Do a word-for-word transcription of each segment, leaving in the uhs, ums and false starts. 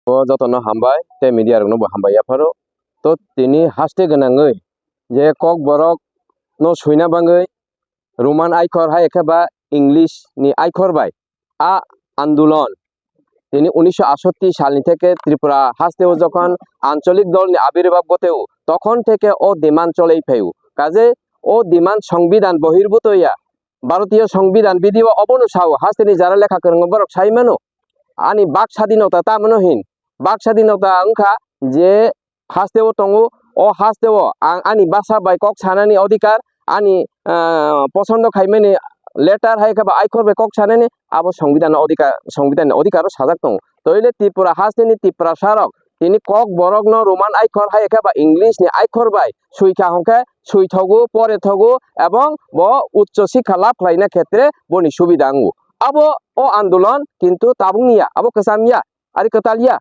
O jotono hambai tei media rokno bo hambai yapharo. To tini haste gwnangwi je Kokborok no suina bangwi Roman aikhor hai khe ba English ni aikhor bai a andolon tini unisho asotti salni theke Tripura hasteo jokhon ancholik dolni abirbab goteo, tokhon theke o demand cholei phaio. Kaje o demand songbidan bohirbhuto ya, Bharatiyo songbidan bidhi o obono sao, hasteni jara lekha kwrwngo borok sai mano. Ani bak sadinota tamano hin, bak sadinota wngkha je hasteo tongo, o hasteo ang ani basa bai kok sanani odhikar, ani, ah, posondo khaimani letter hai khe ba aikhor bai kok sanani abo songbidan odhikar, songbidanni odhikaro sajak tongo. Toile Tripura hasteni Tiprasa rok tini Kokborokno Roman aikhor hai khe ba English ni aikhor bai suikha hwnkhe suithogo, porethogo ebong bo uccho sikha lab khlaina khetre boni subida wngo. Abo o andolon kintu tabukni ya, abo kwcham ya, ari kwtal ya.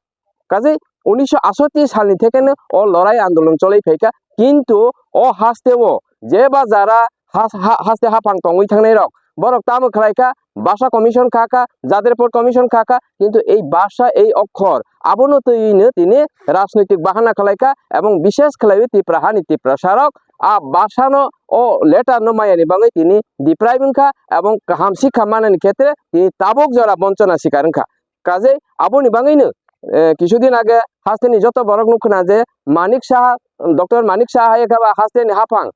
Kaje unisho asotti salni thekeno o lorai andolon cholai phaikha, kintu o hasteo jeba jara has-, ha-, haste haphang tongwi thangnai rok, borok tamo khlaikha, basa commission khakha, jader por commission khakha, kintu ei basa ei okhor abono twiwino tini rajnoitik bahana khlaikha, ebong bishes khlaiwi Tipra hani Tiprasa rok a basano o letter no mayani bangwi tini deprive wngkha, ebong kaham sikha manani khetre tini tabuk jora bonchona sikar wngkha. Kaje aboni bangwino, eh, kisudin age hasteni joto borok nukkhna je Manik Saha, Doctor Manik Saha hai khe ba hasteni haphang,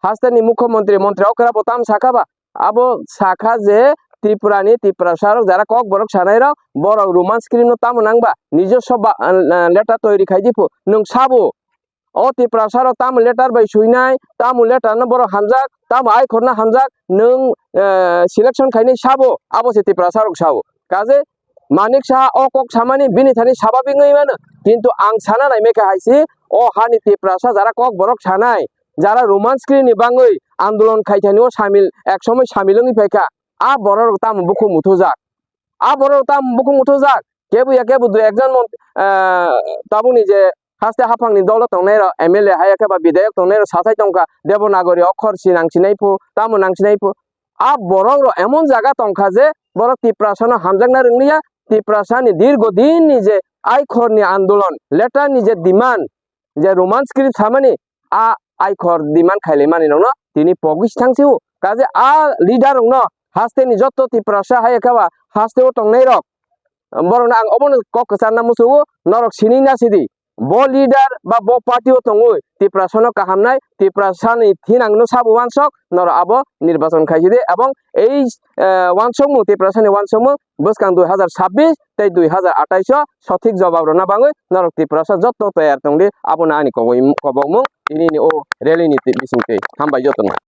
hasteni mukhyamantri, montri okra bo tam sakha ba, abo sakha je Tripurani Tiprasa rok jara Kokborok sanai rok borok Roman script no tamo nangba, nijoswa ba, eh, letter toiri khai dipo, nwng sabo. O Tiprasa rok tamo letter bai suinai, tamo letter no borok hamjak, tamo aikhor no hamjak, nwng, eh, selection khainai sabo, abo se Tiprasa rok sao. Kaje Manik Saha o kok samani bini thani sababik wngwi mano, kintu ang sana naimai kha hai se, o hani Tiprasa jara Kokborok sanai, jara Roman script ni bangwi andolon khaithani o samil, ek somoi samil wngwi phaikha, a borok rok tamo bukhuk muthujak, a borok rok tamo bukhuk muthujak, kebo ya kebo dui ekjon mon-, eh, tabukni je haste haphangni dolo tongnai rok, M L A hai khe ba bidhayok tongnai rok sathai tongkha, Devanagari okhor si nang sinai phu, tamo nang sinai phu. A borok rok emon jaga tongkha je borok Tiprasano hamjakna rwngya, Tiprasani dirgo dinni je aikhorni andolon, letter ni je demand, je Roman script samani, a aikhor demand khailai mani rokno tini pogwi thang sio. Kaje a leader rokno hasteni joto Tiprasa hai khe ba hasteo tongnai rok, borokno ang obono kok kwcharna muchungo, norok sini na sidi. Bo leader ba bo party o tongwi Tiprasano kaham nai, Tiprasani thinangno sabo wansok, norok abo nirbachon khaisidi, ebong ei, eh, wansokmung, Tiprasani wansokmung bwskang dui hazar sabbish tei dui hazar atais o sothik jobab rwna bangwi norok Tiprasa jotto toyar tongdi, abono ani koboi-, kobokmung tinini o rally ni bisingtwi. Hambai jotono.